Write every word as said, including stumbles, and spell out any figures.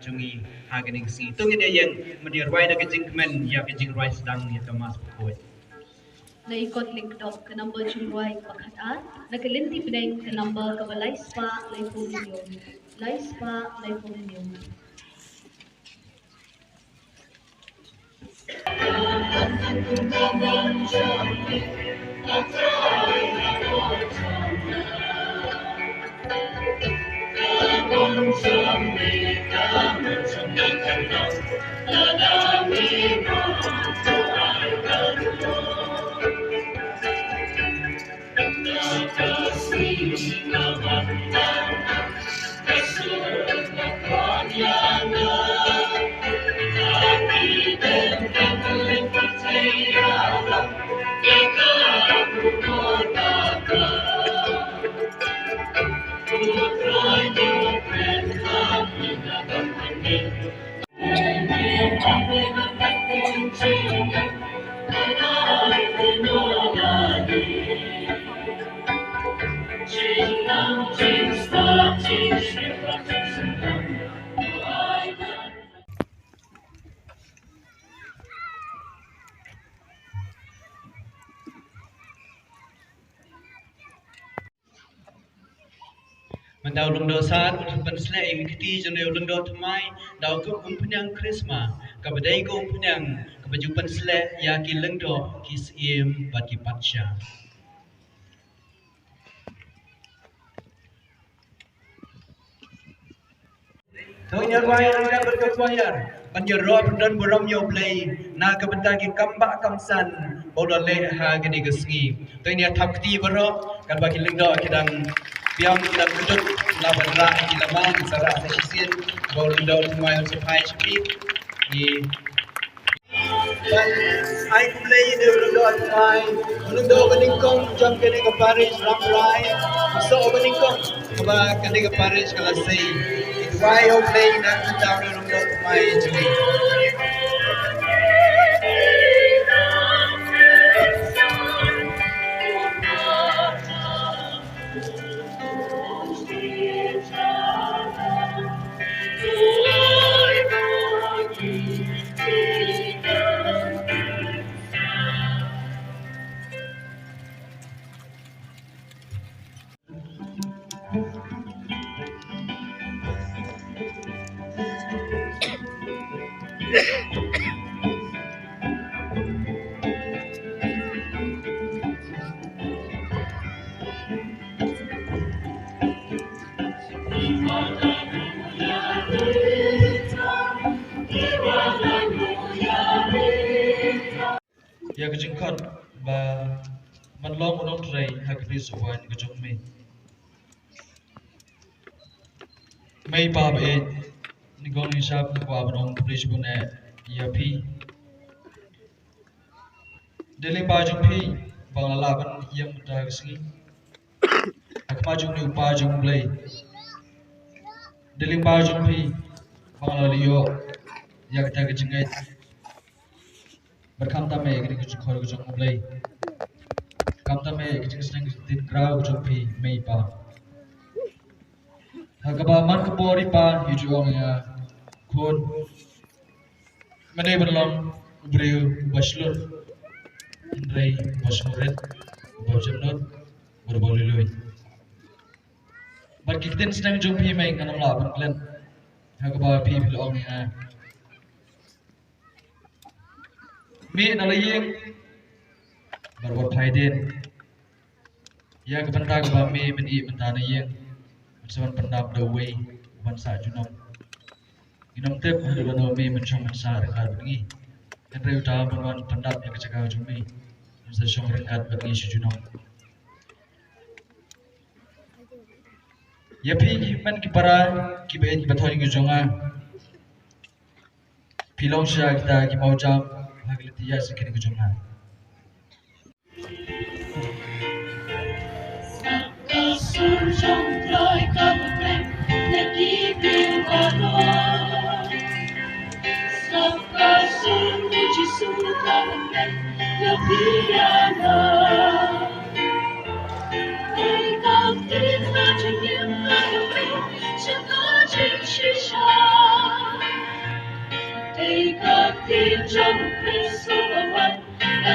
jong ngi ha kane ka sngi. To ngin ïeng ban ïa rwai da ka jingkmen ïa ka jingrwai sdang ïa ka Mass bakhuid. Na i kot link dok ka number jingrwai ba khatar, na ka lynti bneng ka number kaba lai spah laiphew hynñiew. Lai spah laiphew hynñiew. Mynta u lyngdoh Saad un pynshlur ïa ka kti jong u lyngdoh Thymmai da u umphniang krisma, kaba dei ka umphniang kaba ju pynshlur ïa ki lyngdoh, ki syiem bad ki patsha. To ïa rwai ryngkat bad ka choir ban ïaroh pyndon burom ïa U Blei na ka bynta ki kam bah kam san ba u la leh ha kane ka sngi. To ïa thap kti baroh, katba ki lyngdoh ki dang biang, ki dang kdup, la ban rah ki lama, ki sa rah sa shisien ba u lyngdoh Thymmai un sa phai sha phi. Ngi Ai khublei ïa u lyngdoh Thymmai, u lyngdoh ba nyngkong jong kane ka parish Rambrai, u soh ba nyngkong ba kane ka parish ka la sei. Ngi duwai ïa U Blei na ka bynta u lyngdoh Thymmai jong ngi. Ïa ka jingkhot ba ban long u nongtrei ha ka pyrthei ka jong me. Mei pa ba ïeit, ngi kong ngi shap ngi kwah ban ong khublei shibun eh ïa phi. Dei lyngba jong phi ba nga la lah ban ïeng mynta ka sngi. Ha khmat jong u Kpa jong U Blei. Dei lyngba jong phi ba nga la ïoh ïa kata ka jingngeit. Bad khamtam eh ïa kane ka jingkhot ka jong U Blei. Khamtam eh ïa ka jingsneng ka jingtip kraw ka jong phi mei pa. Ha kaba man ka por i pa i ju ong ïa khun, mane ban long u briew uba shlur, hynrei uba sngewrit, uba jemnud, uba lui lui. Bad ki ktien sneng jong phi mei ngan ym lah ban klet. Ha kaba phi phi la ong ïa nga, mih na la ïing bad wat phai dien. Ïa ka bynta kaba me ban ïeh mynta na ïing, ban sa wan pyndap da uwei uban sah junom. Ngin ym tip haduh kano me ban shong ban sah ryngkat bad ngi. Hynrei uta uban wan pyndap ïa ka jaka jong me, un sa shong ryngkat bad ngi sha junom. Ïa phi ki hynmen ki para, ki ba ïeit ki ba thoh ki jong nga, phi long sha kita ki mawjam ha ka lynti ïaid sngewkhia ka jong nga. Ka ktien jong Khrist uba wan, ka